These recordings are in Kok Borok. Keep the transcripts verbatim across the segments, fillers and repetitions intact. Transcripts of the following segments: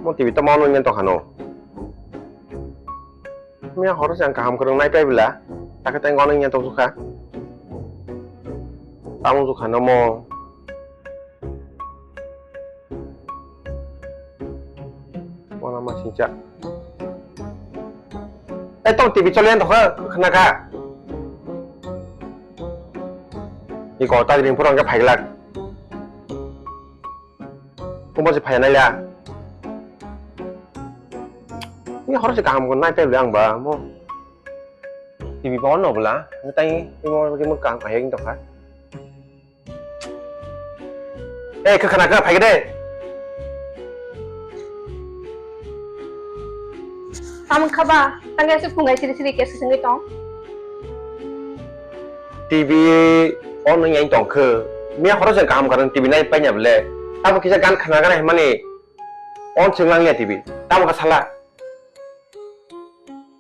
Mo T V tamo ono nyen tongkha no. Miya horo se ang kaham kwrwng nai pai bwla. Takhe tei ono nyen tong sukha. Tamo sukha no mo. Wana ma singcha. Eh, tong T V choli yan tokha, khna kha. Iko ta ring phuru ang khe phai glak. Kumo se phai nai la. Ni horo se kaham ko nai pai ang ba mo. T V ba ono bwla. Ni tai mo mo kaham kaham tokha. Eh, kha khna kha, phai de. Tamo kha ba, tang ya se phungai siri siri khe swngwi tong. T V on nang yang tong khe. Miya horo se kaham karon T V nai pai nya bwle. Tamo kisa gan khna gan himani. On sing lang ya T V. Tamo kha sala.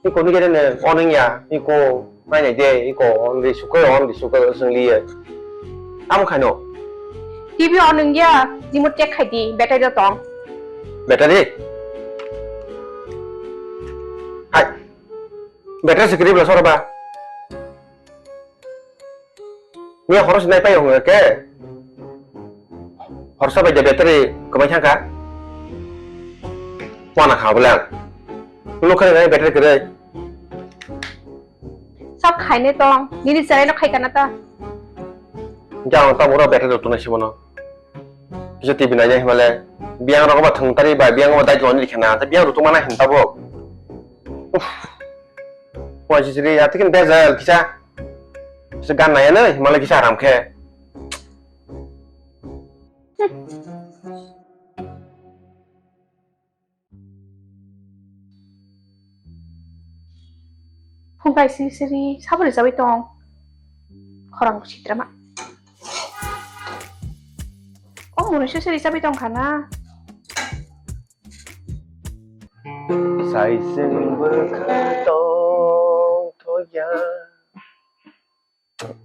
Iko ni gede ne oning ya, iko nai nai de, iko on ri sukai, on ri sukai, o sing liye. Tamo khaino. T V oning ya, jimo check khai di, battery do tong. Battery? Hai. Battery sikiri bela soro ba. Miya horo sinai pai hwnga khe. Horsa bai de battery kwbai thangkha. Wana kha bwle ang. Nukha nai battery kwrwi. Sab khaine tong. Nini cherai no khai kana ta. Jang ta mura battery rok tunai sibono. Kisa T V nai himale. Biang rok ba thwng tari ba biang ba dai joni khana. Ta biang rok tuma na hin tabo. Uff. Poi sisiri ya tikin bejal kisa. Kisa gan nai ano himale kisa aram khe. Phungkai siri siri sabo rijagwi tong. Khorang sitrama. O munu siri siri rijagwi tong khana. Sai sing bwkha tong thoya.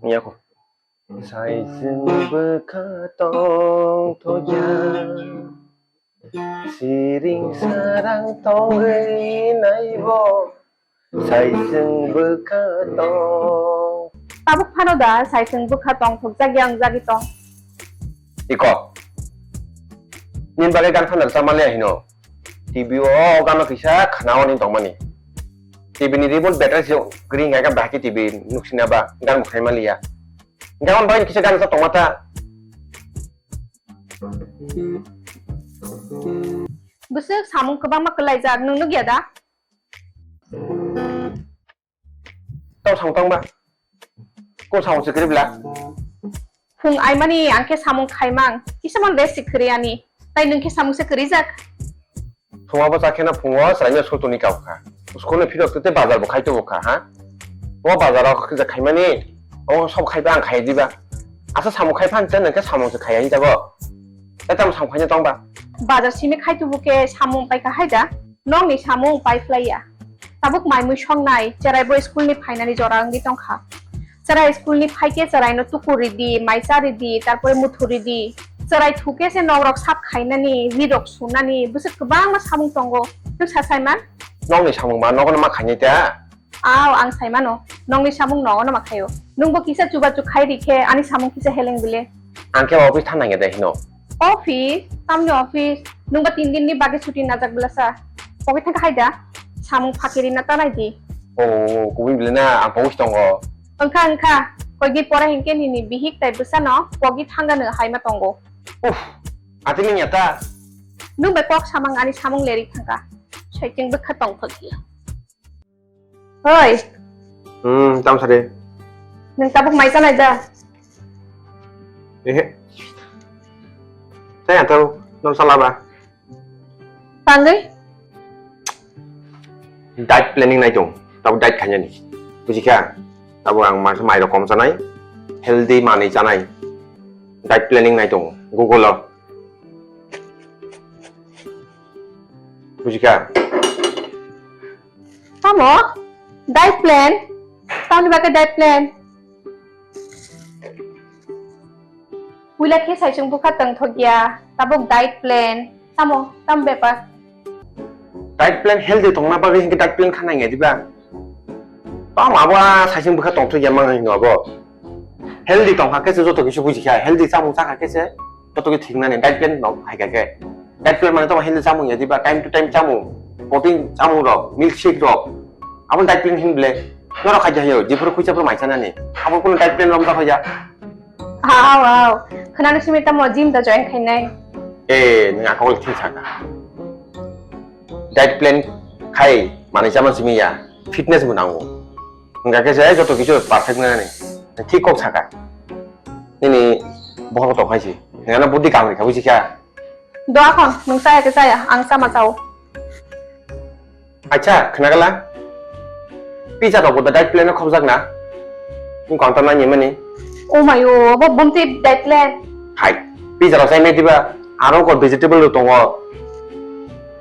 Yako. Sai sing bwkha tong thoya. Siring sarang tongwi naibo. Sai sing bwkha tong. Tabuk phano da sai sing bwkha tong thokjak yang jagwi tong. Iko. Nin bagwi gan khana rwchapmani hino. T V o gano kisa khana oni tongmani. T V ni remote battery se green ga ga bahai khe T V nuksina ba gan bo khai maliya. Gan bai kisa gan sa tongma ta. Bwswk samung kwbangma kwlaijak nwng nukya da? Tong samung tong ba. Ko samung se kwrwi bla. Phung aimani ang khe samung khaimang. Kisa man rest se kwrwi ani. Tai nwng khe samung se kwrwi jak. Phung abo cha kheno phungo chwraino school toni kau kha. School ni phirok tete bazar bo khai tubu kha ha. O bazar o kha khaimani. O sob khai ba ang khai diba. Asa samung khai phan chen nwng khe samung se khai ani jago. Tai tamo samung khaina tong ba. Bazar simi khai tubu khe samung pai kha hai da. Nokni samung pai phlai ya. Tabuk mai mui songnai, cherai bo school ni phainani jora wngwi tongkha. Cherai school ni phaikhe cherai no tukur ridi, mai cha ridi, tarpore muthu ridi. Cherai thukhe se nok rok sap khainani, ri rok sunani, bwswk kwbangma samung tongo. Twi sa saiman? Nokni samung ba nogono ma khainai ta? Aw, ang saimano. Nokni samung nogono ma khaio. Nwngbo kisa chubachu khai rikhe ani samung kisa heleng bile. Ang khe office thang nangya de hino. Office? Tamni office? Nwngba tin din ni bagwi chuti najak bwlasa. Pogwi thangkha hai da? Samung phakiri na tanai di. O, kubui bwle na, ang pogwi tongo. Wngkha, wngkha. Koigwi pora hinkhe nini bihik tai bwsano pogwi thangano hai ma tongo. Uff, atini nya ta. Nwng bai kok samang ani samung leri thangkha. Saichung bwkha tongthok di. Oi. Hmm, tam sari. Nwng tabuk mai chanai da? Ehe. Saya tahu, non salah ba? Tangwi? Diet planning nai tong. Tabuk diet khainani. Bujikha? Tabuk ang masa mai rok kom chanai. Healthy manwi chanai. Diet planning nai tong. Google o. Bujikha? Tamo? Diet plan? Tamni bagwi diet plan? Puila khe saichung bwkha tongthokya, tabuk diet plan. Tamo? Tam bepar? Diet plan healthy tongna bagwi hinkhe diet plan kha nangya diba? Tamo abo a saising bwkha tongthok ya mang hino abo. Healthy tongkha khe se joto kisa bujikha, healthy chamung chakha khe se joto khe thik nani diet plan no phaikha khe. Diet plan mane tamo healthy chamung ya diba, time to time chamung, protein chamung rok, milk shake rok. Abo diet plan hin ble. Norok khaija hayo, jephuru khuisa phuru mai chanani. Abo kuno diet plan romjak hoya. Wow, wow. Khwnano simi tamo gym da join khainai. Eh, nang akol thik saka. Diet plan khai manwi chama simi ya, fitness bo nango. Hingkha khe se joto kichu perfect nani. Thik kok saka. Nini bohor to khaisi. Ngana budi kamri kha buji kha. Doa khon, nung saya ke saya, ang sama sao. Acha, khnagala? Pizza rok bo da diet plan o khobjak na? Wng kong ta nai mani. Oh my, oh, bo bumti diet plan. Hai, pizza rok sai me diba? Aro ko vegetable rok tongo.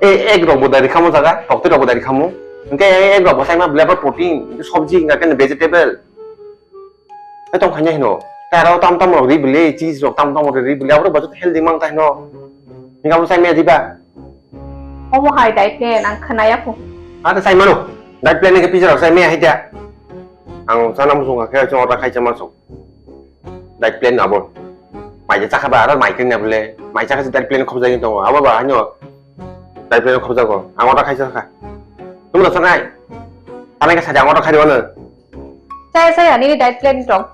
E, egg rok bo da ri khamo jaga, tokte rok bo da ri khamo. Hingke egg rok bo sai ma bile protein, hingke sobji hingke vegetable. Ai tong khaina hino. Taro tam tam rok ri bile, cheese rok tam tam rok ri bile, abo rok bo healthy mang ta hino. Hingke abo sai me diba? Omo hai diet plan ang khwnaya kho. Ata sai mano. Diet plan ni pizza rok sai me hai da. Ang sana musung khe chong ota khai chama sok. Diet plan abo. Mai je chakha ba aro mai kring na bole. Mai chakha diet plan khobjai tongo. Abo ba hanyo. Diet plan khobjago. Ang ota khai chakha. Tumra sanai. Tanai ka saja ang ota khai wano. Saya saya ni diet plan rok.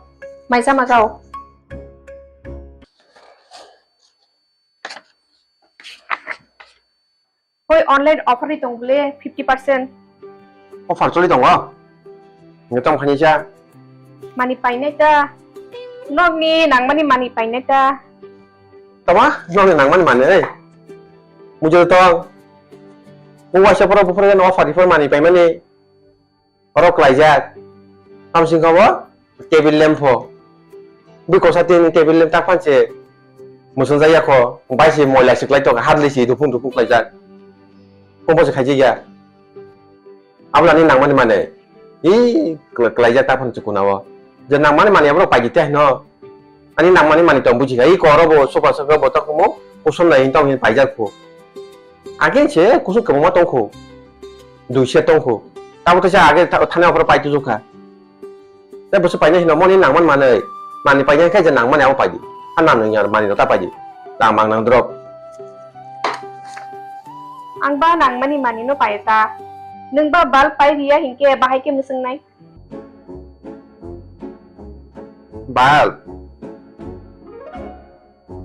Mai sama sao. Hoi, online offer ri tong bole fifty percent. Offer choli tongo? Nge tong khani cha. Mani painai ta. Nokni nangmani mani painai ta. Tama? Nokni nangmani mani, eh? Mujur tong. Bo waisa poro buphuru offer ri poro mani paimani. Oro klaijak. Tamsing kha bo table lamp pho. Bui kosa tin table lamp tak phan se musung jaya kho. Bai se moila se klai tok, hadli se duphung duphung klaijak. Kombo se khaijak ya. Abla ni nangmani mane. I kla-, klaijak tak phan chukuna o. Je nangmani mane abro paidi te hino. Ani nangmani mani tong buji kha, i koro bo sofa sofa bo tong mo, kusun nai tong hin paijak phu. Again se kusun kwbangma tong khu. Dui se tong khu. Tabo teisa age tha-, thani offer pai tuju kha. Te bo se paina hino moni nangman manai. Mani paina khe je nangmani abo paidi. Ha nam nang yar mani rota paidi. Nang mang nang drop. Ang ba nangmani mani no pai ta. Nung ba bal pai riya hinkhe bahai khe musung nai. Bal.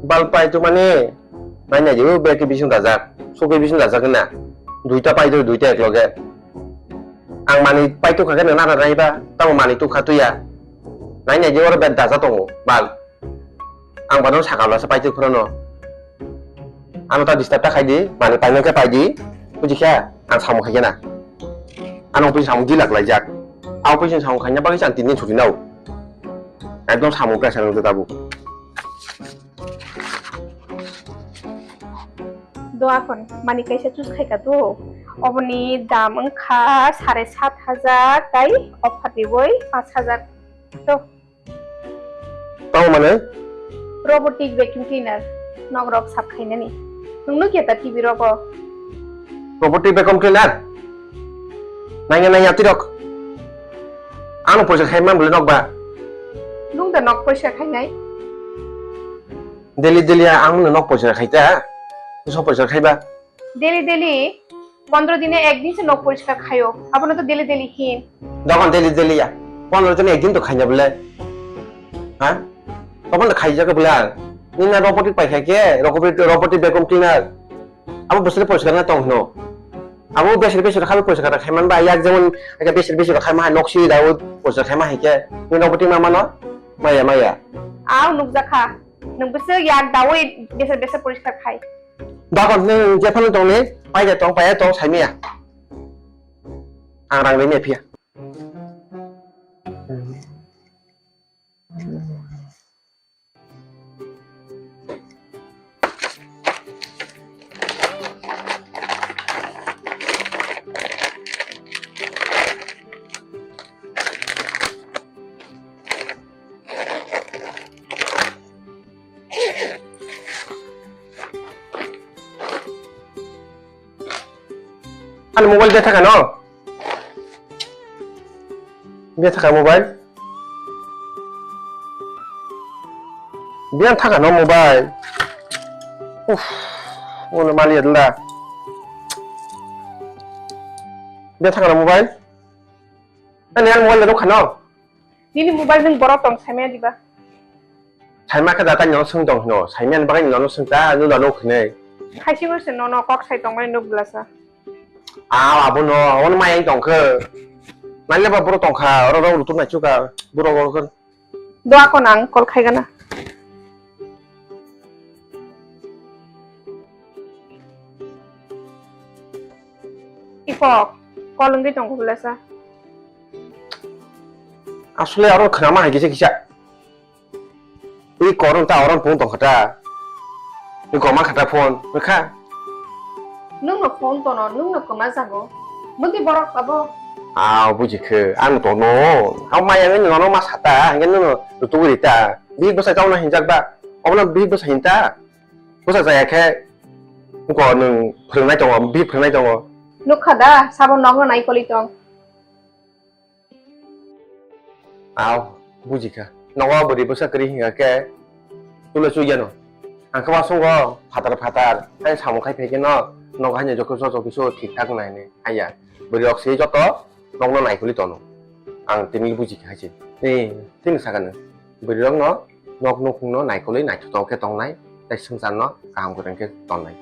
Bal pai tu mani. Nai nai jeu beki bising dajak. Suki bising dajak na. Duita pai tu duita ek loge. Ang mani pai tu kha khe nang nara nai ba. Tamo mani tu kha tu ya. Nai nai jeu oro bet dajak tongo. Bal. Ang bono sakalo se paitwi phorono. Ano ta disturb ta khaidi, mani paino khe paidi. Buji khe ang samung khaikhe na. Ano opis samung dilak laijak. A opis samung khaina bagwi ang tin din chuti nao. Ekdom samung pressure wngkhe tabuk. Doa kon, mani kaisa choose khaika to. Oboni dam wngkha sare sat hajar, tai offer diwi panch hajar. To. Tamo mane? Robotic vacuum cleaner, nok rok sap khainani. Nung nukya ta T V rogo? Robotic vacuum cleaner? Nangya nangya tirok. Ano poisa khai man bole nok ba? Nung da nok poisa khainai? Daily daily ang no nok poisa khai ta. Kusa poisa khai ba? Daily daily pondro dine ekdin se nok poriskar khayo. Abono to daily daily hin. Dogan daily daily ya. Pondro dine ekdin to khaina bole. Ha? Tokon to khaijak bole ang. Nina robotic pai khaike, robotic, robotic vacuum cleaner. Abo bosori poriskar na tong hino. Abo besor besor khabe poriskar khai man ba yak jemon aka besor besor khai ma hai nok si da o poriskar khai ma hai ke. Ni robotic ma mano? Maya maya. Aw nukjakha. Nung bwswk yak dawi besa besa poriskar khai. Dogan nung jephano tongni, paida tong, paya tong, saimaya. Ang rang rimaya phiya. Mobile de thaka no? Biya thaka mobile? Biya thaka no mobile? Uff, ngono mali adla. Biya thaka no mobile? Ani ang mobile de thaka no? Nini mobile nwng borok tong saimaya diba? Saima khe da tani nono swng tong hino, saimani bagwi nono swng ta, nwng nono hwnwi. Khaisi bo se nono kok sai tongmani nuk bwlasa. Aw, abono, abono maya wng tong khe. Nai leba borok tong kha, oro rok rutuk nai chuka, borok rok khe. Do ako nang call khai gana. Ipok, call wngwi tong khe bwlasa. Asole aro khwnama hai kisa kisa. I koron ta oron pung tong khata. I koma khata phone, kha. Nwng no phone tono, nwng no koma jago. Mundi borok abo. Ah, buji khe, ang tono. Ang maya ni nono ma sata, hingke nwng no tuguri ta. Bihik bwsa kauna hinjak ba. Obna bihik bwsa hinta. Bwsa jaya khe, ko nwng phwrwngnai tongo, bihik phwrwngnai tongo. Nukha da, sabo nokno nai koli tong. Aw, buji kha. Nogo bwrwi bwsa kwrwi hinkha khe, tule chugya no. Ang khe uansukgo phatar phatar, hai samung khai phai khe no, nogo haino jokhe joto kisu thik thak nai hinwi. Haiya, bwrwi rok se joto nokno naikolwi tono. Ang tini buji kha hai se. Tini, tini saka no. Bwrwi rok no nok nukhung no naikolwi naithotok khe tongnai, tei swngchar no kaham kwrwng khe tongnai.